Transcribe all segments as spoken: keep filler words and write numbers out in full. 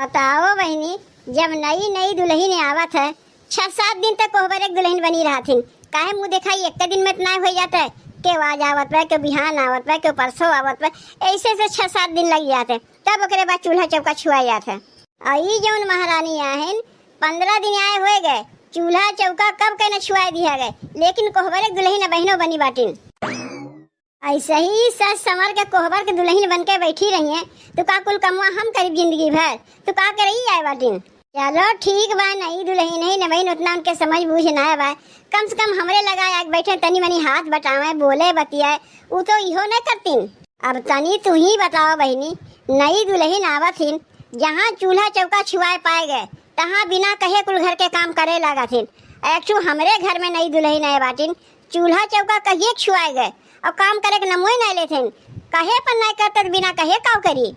बताओ बहिनी, जब नई नई दुलहिन आवत है, छह सात दिन तक कोहबर एक दुलहिन बनी रहथिन। काहे मुँह देखाई एक दिन में इतना हो जात है? केहू आज आवत बा, केहू बिहान आवत बा, केहू परसों आवत बा, ऐसे से छह सात दिन लग जात है, तब ओकरे बाद चूल्हा चौका छुआ जात है। आ ई जौन महारानी आहिन, पन्द्रह दिन आए होए गए, चूल्हा चौका कब के न छुआए दिया गए, लेकिन कोहबर एक दुलहिन अबहिनो बनी बाटिन। ऐसे ही सज संवर के कोहबर के दुलहिन बन के बैठी रहिए, तो का कुल कमवा हम करीब जिंदगी भर? तो का करई आए बाटिन? चलो ठीक बा, नई दुलहिन है, नवहिन उतना उनके समझ बूझ ना बा, कम से कम हमरे लगा आके बैठे, तनी मनी हाथ बटावे, बोले बतियाए, उ तो इहो न करतीन। अब तनी तू ही बताओ बहिनी, नई दुलहिन आवत हिन, जहाँ चूल्हा चौका छुआए पाए गए, तहाँ बिना कहे कुल घर के काम करे लागत हिन। एक ठू हमरे घर में नई दुलहिन आए बाटिन, चूल्हा चौका कहिए के छुआए गए, और काम करे के नमोई नहीं लेथिन। कहे पर नहीं करते तो बिना कहे काव करी?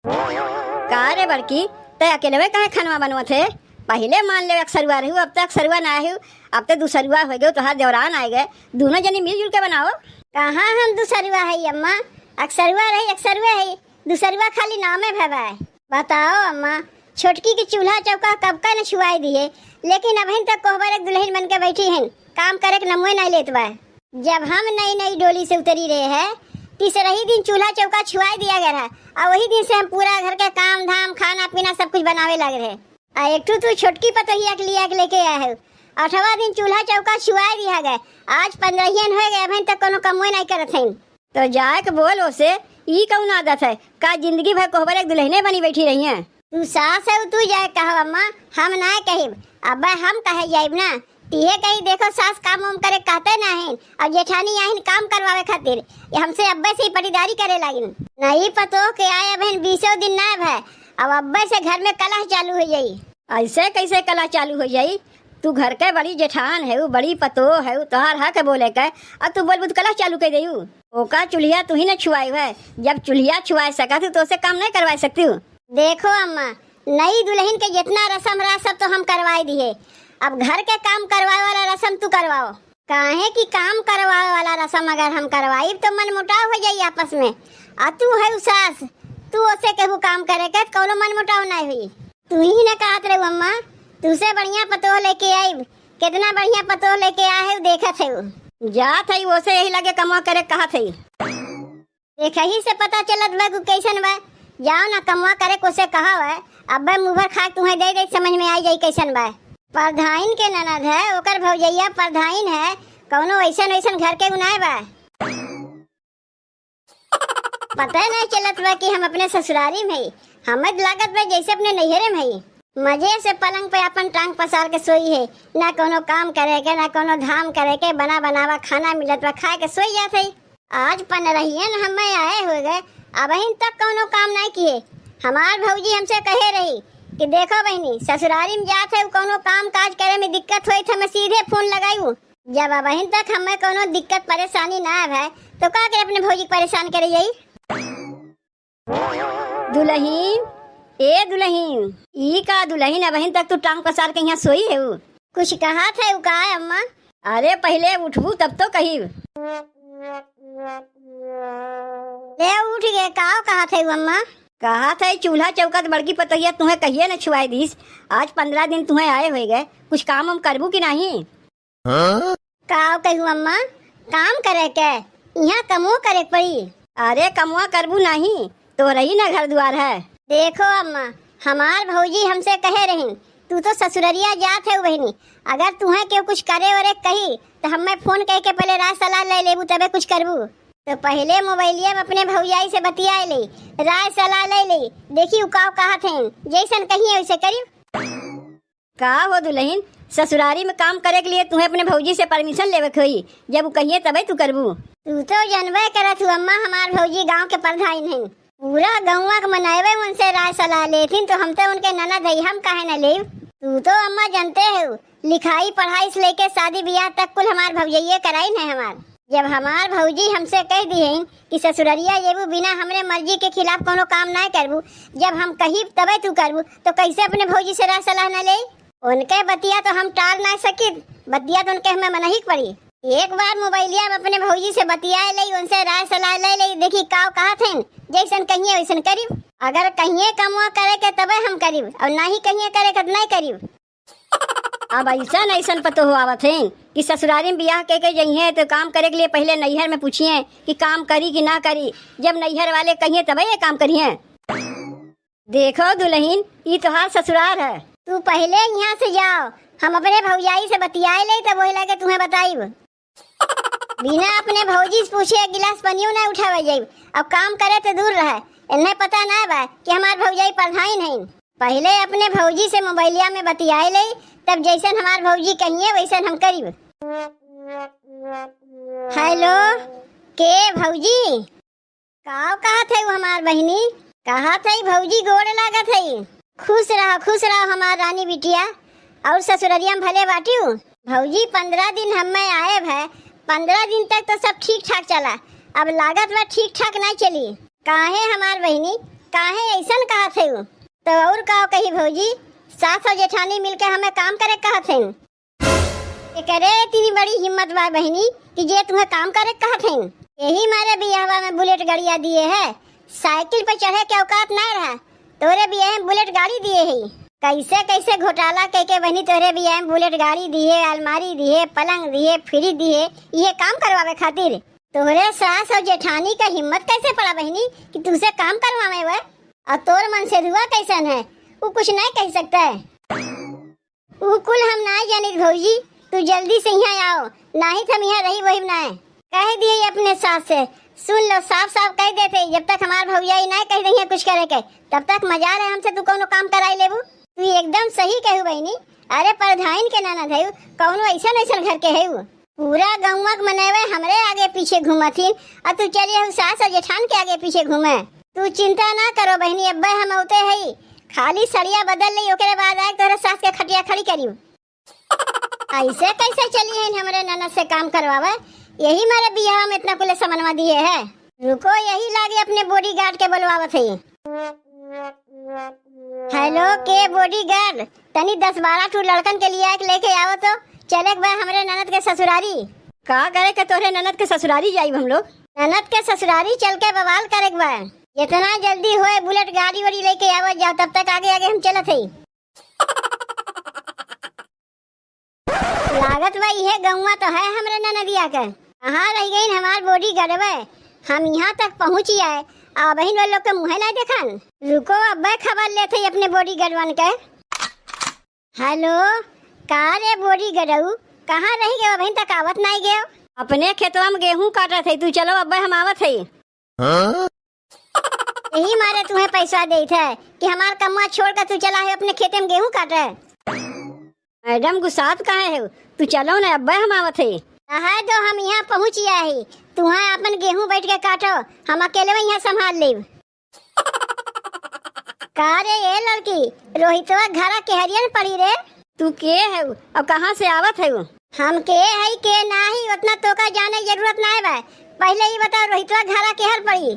का रे बड़की, तै अकेलवे काहे खनवा बनवत है? पहिले मान ले अक्सरुआ रहू, अब तक अक्सरुआ ना रहू, अब तो दुसरुआ हो गयो, तोहार देवरान आ गए, दोनों जनी मिलजुल के बनाओ। कहाँ हम दुसरुआ है अम्मा, अक्सरुआ रही अक्सरुआ है, दुसरुआ खाली नामे भवा है। बताओ अम्मा, छोटकी के चूल्हा चौका कब का न छुआई दिए, लेकिन अबहिन तक कोहबर एक दुलहिन बन के बैठी हैं, काम करे के नमवे नहीं लेत बा। जब हम नई नई डोली से उतरी रहे हैं, तीसरही दिन चूल्हा चौका छुआई दिया गया है, और वही दिन से हम पूरा घर के काम धाम, खाना पीना सब कुछ बनावे लग रहे। आ एक ठू तू छोटकी पतोहिया के लिया के लेके आए हो, अठवा दिन चूल्हा चौका छुआई दिया गए, आज पन्द्रहियन हो गए, अबहिन तक कोनो कमवे नहीं करत हैं। तो जाए के बोल ओसे, ई कौन आदत है? का जिंदगी भर कोहबर एक दुलहिने बनी बैठी रही हैं? तू सास है, तू जाए कहो अम्मा, हम ना कहिब। अब्बे हम कहे जाइब ना, तिहे कही देखो सास काम वाम करे कहते ना हैं, और जेठानी आहिन काम करवावे खातिर, ये हमसे अब्बे से ही पटीदारी करे लागिन। नई पतोह के आए अबहिन बीसों दिन ना भय, अब अब्बे से घर में कलह चालू हो जाई। ऐसे कैसे कलह चालू हो जाई? तू घर के बड़ी जेठान है, बड़ी पतोह है, तोहार हक है बोले के, अब तू बोलबू तो कलह चालू कर देऊ। ओका चुल्हिया तू ही न छुआई है, जब चुल्हिया छुआ सकत हूँ तो उसे काम नहीं करवा सकती हूँ। देखो अम्मा, नई दुलहिन के जितना रसम रहा सब तो हम करवाई दिए, अब घर के काम करवाए वाला रसम तू करवाओ। काहे कि काम करवाए वाला रसम अगर हम करवाइब तो मन मुटाव हो जाई आपस में। आ तू है सास, तू ओसे केहू काम करे के कौनो मन मुटाव नहीं हुई। तू ही न कहत रहू अम्मा, तुसे बढ़िया पतोह लेके आइब। कितना बढ़िया पतोह लेके आए है, देखत है। जात है ओसे यही लगे कमवा करे कहत है। देखही से पता चलत बा कि कैसन बा। जाओ ना कमवा करे कोसे कहा है। अब्बे मुँह भर खा के तुम्हें दे दे, समझ में आई जाई कैसन बा। परधाइन के ननद है, ओकर भौजैया परधाइन है, कौनो ऐसन वैसन घर के उनाए बा। पता नहीं चलत बा कि हम अपने ससुरारी में हई, हमें लागत बा जैसे अपने नैहरे में हई। मजे से पलंग पे अपन टांग पसार के सोई है, ना कोनो काम करे के, ना कोनो धाम करे के, बना बनावा खाना मिलत बा, खाए के सोई जात है। आज पन्द्रहियन हमें आए हो गए, अबहिन तक कोनो काम नहीं किए। हमार भौजी हमसे कहे रही कि देखो बहिनी, ससुरारी में जात है, कोनो काम काज करे में दिक्कत होई तो हमें सीधे फोन लगाई। जब अबहिन तक हमें कोनो दिक्कत परेशानी ना आवे, तो का करे अपने भौजी के परेशान करे जाई? दुलहिन, ए दुलहिन, ई का दुलहिन, अबहिन तक तू टांग पसार के यहाँ सोई है? कुछ कहा थे उ का है अम्मा? अरे पहिले उठबू तब तो कही। ले उठ गए, का कहा थे उ अम्मा? कहा थे चूल्हा चौका त बड़की पतोहिया तुम्हें कहिए न छुआई दीस। आज पन्द्रह दिन तुम्हें आए होए गए, कुछ काम हम करबू कि नहीं? हाँ? का कहू अम्मा, काम करे के, यहाँ कमो करे के पड़ी। अरे कमवा करबू नहीं, तो रही ना घर दुआर है। देखो अम्मा, हमार भौजी हमसे कहे रही, तू तो ससुररिया जात है बहिनी, अगर तुम्हें केहू कुछ करे वरे कही, तो हमें फोन कह के पहले राय सलाह ले लेबू, तबे कुछ करबू। तो पहले मोबाइलिया में अपने भौजाई से बतिया ले, राय सलाह ले ले, देखी उ का कहत हैं, जैसन कहिए वैसे करी। का हो दुलहिन, ससुरारी में काम करे के लिए तुम्हें अपने भौजी से परमिशन लेवे के होई, जब उ कहिए तबे तू करबू। तू तो जनबे करत हू अम्मा, हमार भौजी गांव के परधाइन हैं, पूरा गौवा के मनैबे उनसे राय सलाह लेथिन, तो हम तो उनके ननद है, हम काहे न लेब? तू तो अम्मा जानते हो, लिखाई पढ़ाई से लेके शादी ब्याह तक कुल हमार भौजइये कराइन है हमार। जब हमार भौजी हमसे कह दिहिन कि ससुररिया जेबू बिना हमरे मर्जी के खिलाफ कोनो काम ना करबू, जब हम कही तबे तू करबू, तो कैसे अपने भौजी से राय सलाह न ले? उनके बतिया तो हम टाल ना सकित, बतिया तो उनके हमें मनही के पड़ी। एक बार मोबाइलिया में अपने भौजी से बतिया ले, उनसे राय सलाह ले ले, देखी काव कहत हैं, जैसन कहिए वैसन करी। अगर कहिए कमवा करे के तबे हम करिब, और नाही कहिए करे के त नाही करिब। अब अइसन अइसन पतोह आवत हैं कि ससुरारी में बियाह कइके जइहें तो काम करे के लिए पहिले नैहर में पूछिए कि काम करी कि ना करी। जब नैहर वाले कहिए तबे ये काम करिए। देखो दुलहिन, ई तोहार ससुरार है। तू पहिले इहाँ से जाओ, हम अपने भौजाई से बतियाए लेई, तब वही लागे तुहें बताइब। बिना अपने भौजी से पूछे एक गिलास पनियो ना उठावे जाइब। अब काम करे तो दूर रहे, इन्हें पता ना बा कि हमार भौजाई प्रधान हईन। पहिले अपने भौजी से मोबाइलिया में बतियाए लेई, तब जैसन हमार भौजी कहिए वैसन हम करिब। हेलो, के भौजी? काव कहत है वो हमार बहिनी? कहत है भौजी गोड़ लागत है। खुश रहो, खुश रहो हमार रानी बिटिया। और ससुररिया में भले बाटिउ? भौजी, पन्द्रह दिन हम्मे आए भए, पन्द्रह दिन तक तो सब ठीक ठाक चला। अब लागत बा ठीक ठाक नाई चली। काहे हमार बहिनी, काहे अइसन कहत है? तो और का कही भौजी, सास और जेठानी मिलके हमें काम करे कहत हैं। एकरे इतनी बड़ी हिम्मत बा बहिनी कि जे तुहें काम करे कहत हईन। यही मारे बियाहवा में बुलेट गड़िया दिए है, साइकिल पे चढ़े के औकात ना रहा, तोरे बियाह में बुलेट गाड़ी दिए है। कैसे कैसे घोटाला कइके बहिनी तोरे बियाह में बुलेट गाड़ी दिए, अलमारी दिए, पलंग दिए, फ्रिज दिए, ये काम करवावे खातिर। तोरे सास और जेठानी का हिम्मत कैसे पड़ा बहिनी कि तुझसे काम करवावे वह? और तोर मन से रुआ कैसन है, वो कुछ नहीं कह सकता है। ऊ कुल हम नाय जानित भौजी, तू जल्दी से इहाँ आओ, नाहीं त हम इहाँ रही वही नाय। कह दिए अपने सास से, सुन लो, साफ साफ कह देते, जब तक हमार भौजाई नाय कह दइहे कुछ करे के, तब तक मजाल है हमसे तू कौनो काम कराई लेबू। तू एकदम सही कहू बहिनी, अरे परधाइन के ननद है, कौनो ऐसन ऐसन घर के है। पूरा गौवा के मनैवे हमरे आगे पीछे घूमत हिन, और तू चली हऊ सास और जेठान के आगे पीछे घूमे। तू चिंता ना करो बहिनी, अब्बे हम औते हई, खाली सड़िया बदल लई, ओकरे बाद आए तोहरे सास के खटिया खड़ी करियो। ऐसे कैसे चली हईन हमरे ननद से काम करवावे? यही मारे बियाह में इतना कुले समनवा दिए है। रुको, यही लागे अपने बॉडीगार्ड के बुलवावत हई। हेलो, के बॉडीगार्ड, तनी दस बारह ठू लड़कन के लिया के लेके आओ तो, चले के बा हमरे ननद के ससुरारी। का करे के तोहरे ननद के ससुरारी जाइब हम लोग? ननद के ससुरारी चल के बवाल करे के बा। जितना जल्दी होए बुलेट गाड़ी वाड़ी लेके आवत जाओ, तब तक आगे आगे हम चलत हई। लागत बा इहे गौवा तो है हमरे ननदिया के। कहाँ रह गईन हमार बॉडीगार्डवे? हम इहाँ तक पहुँची आए, अबहिन वो लोग के मुँहे ना देखन। रुको, अब्बे खबर लेत हई अपने बॉडीगार्डवन के। हेलो, का रे बॉडीगार्डऊ, कहाँ रह गयो? अबहिन तक आवत नाई गयो। अपने खेतवा में गेहूँ काटत हई, तू चलो अब्बे हम आवत हई। हाँ? यही मारे तुम्हें पैसा देत है कि हमार कमवा छोड़ कर तू चला है अपने खेते में गेहूँ काटे। मैडम गुस्सात काहे है? तू चलो ना, अब्बे हम आवत है। रहे दो, हम यहाँ पहुँच गया है, तुहाँ अपन गेहूँ बैठ के काटो, हम अकेले में यहाँ संभाल लेब। का रे ये लड़की, रोहितवा घरा केहरियन पड़ी रे? तू के है और कहाँ से आवत है? हम के है के नाही, उतना तोका जाने जरूरत नाय बा। पहले ही बताओ, रोहितवा घरा केहर पड़ी?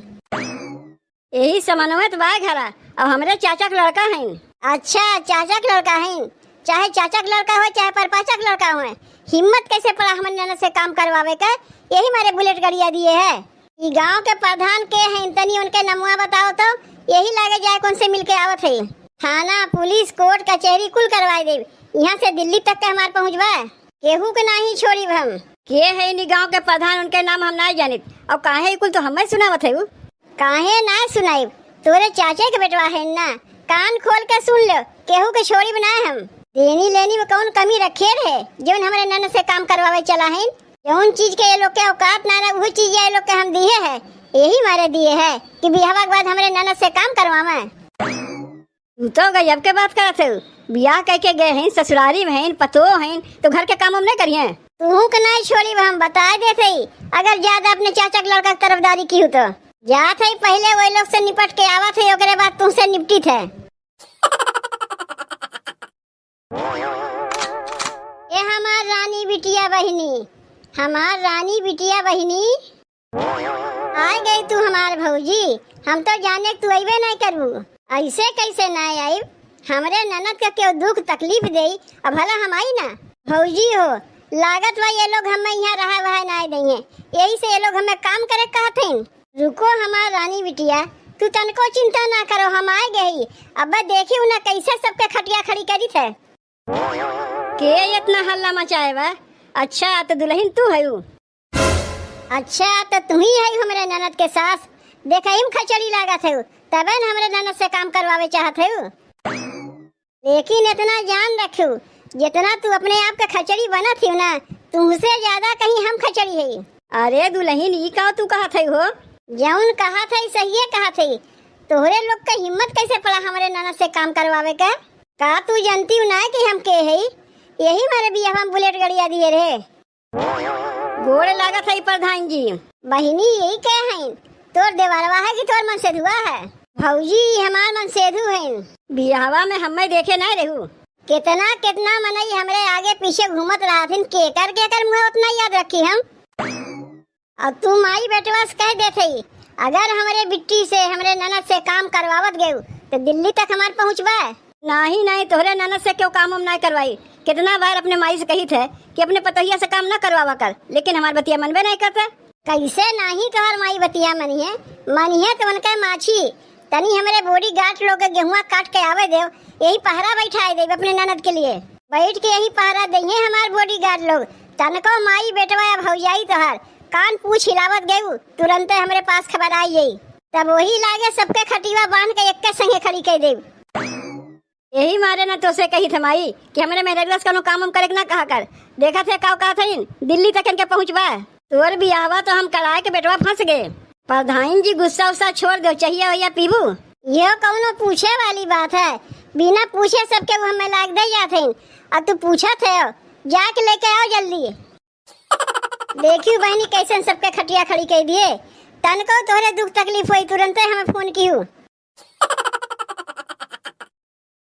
यही समनवे तो बा घरा, अब हमरे चाचा के लड़का हैं। अच्छा, चाचा के लड़का हैं, चाहे चाचा के लड़का हो, चाहे परपाचा के लड़का हो, हिम्मत कैसे पड़ा हमन ननद से काम करवावे के? यही मारे बुलेट गड़िया दिए है। ई गांव के प्रधान के हैं, तनी उनके नमुआ बताओ तो, यही लागे जाए कौन से मिलके आवत है। थाना, पुलिस, कोर्ट, कचहरी कुल करवाए देब, यहाँ से दिल्ली तक के हमार पहुँच बा। केहू के नाही छोड़िब हम। के है इन्हीं गांव के प्रधान, उनके नाम हम नाही जानित। और काहे कुल तो हमें सुनावत है उ? काहे नाही सुनाइब? तोरे चाचे के बेटवा है ना, कान खोल के सुन लो, केहू के छोड़िब नाही हम। देनी लेनी में कौन कमी रखे रहे, जौन हमरे ननद से काम करवावे चला है? जौन चीज के ये लोग के औकात ना रहे, वही चीज ये लोग के हम दिए है। यही मारे दिए है कि बियाहवा के बाद हमरे ननद से काम करवावे। तू तो गजब के बात करत है। बियाह कह के गए हैं, ससुरारी में हैं, पतोह हैं, तो घर के काम हम नहीं करिए। तू के नहीं छोड़ी, हम बता देते ही, अगर ज्यादा अपने चाचा के लड़का की तरफदारी की हो तो। जात है पहले वही लोग से निपट के आवत है, ओकरे बाद तुमसे निपटित है। ए हमार रानी बिटिया बहिनी, हमार रानी बिटिया बहिनी, आ गई तू हमार भौजी। हम तो जाने तू अइबे नहीं करबू। ऐसे कैसे नहीं आइब? हमरे ननद के केहू दुख तकलीफ देई, अब भला हम आई ना? भौजी हो, लागत बा ये लोग हमें यहाँ रहा वहा नहीं देंगे, यही से ये लोग हमें काम करे कहत हैं। रुको हमार रानी बिटिया, तू तनको चिंता ना करो, हम आए गई। अब देखी ना कैसे सबके खटिया खड़ी करी थे। के इतना हल्ला मचाए बा? अच्छा, तो दुल्हन तू है? अच्छा, तो तू ही है हमरे ननद के सास। देखा, इम खचड़ी लागत है, तबे न हमरे ननद से काम करवावे चाहत है। लेकिन इतना जान रखियो, जितना तू अपने आप के खचड़ी बनत हियो ना, तुमसे ज्यादा कहीं हम खचड़ी है। अरे दुल्हन, ई का तू कहत है हो? जौन कहत है, सहिए कहत है। तोहरे लोग के हिम्मत कैसे पड़ा हमरे ननद से काम करवावे के? का तू जानती हो ना कि हम के है? यही मारे बियाह में बुलेट गड़िया दिए रहे। गोड़ लागत है प्रधान जी। बहिनी, यही के हैं? तोर देवरवा है कि तोर मनसेधुआ है? भौजी, हमार मनसेधु हैं। बियाहवा में हमें देखे ना रहू। कितना, कितना मनई हमरे आगे पीछे घूमत रहथिन, केकर, केकर मुँह उतना याद रखी हम? अब तू माई बेटवा से कह देत हई, अगर हमरे बिट्टी से, हमरे ननद से काम करवावत गयू, तो दिल्ली तक हमार पहुँच बा। नाही, नाही, तोहरे ननद से क्यों काम हम ना करवाई। कितना बार अपने माई से कही थे कि अपने पतोहिया से काम ना करवावा कर, लेकिन हमार बतिया मनबे नहीं करते। कैसे नाही तोहर माई बतिया मनिहे? मनिहे तो उनके माछी। तनी हमरे bodyguard लोग के गेहुआ काट के आवे देव, यही पहरा बैठाए देव अपने ननद के लिए। बैठ के यही पहरा देइहे हमार bodyguard लोग। तनको माई बेटवा या भौजाई तोहर कान पूछ हिलावत गयू, तुरंते हमरे पास खबर आई गई। तब वही लागे सबके खटिया बांध के एक संगे खड़ी कर देव। यही मारे ना तोसे कही थे माई कि हमरे मेहररुआ से कौनो काम हम करे के ना कहा कर। देखा थे का कहत हईन, दिल्ली तक इनके पहुँचबा। तोर बियाहवा तो हम कराए के बेटवा फंस गए। प्रधान जी गुस्सा उस्सा छोड़ दो, चाहिए वहिया पीबू। ये कौनो पूछे वाली बात है? बिना पूछे सबके वो हमें लाग दे जात हईन। अब तू पूछत है, जाके लेके आओ जल्दी। देखियो बहनी कैसे सबके खटिया खड़ी कर दिए। तनको तोहरे दुख तकलीफ होई तुरंते हमें फोन कियो।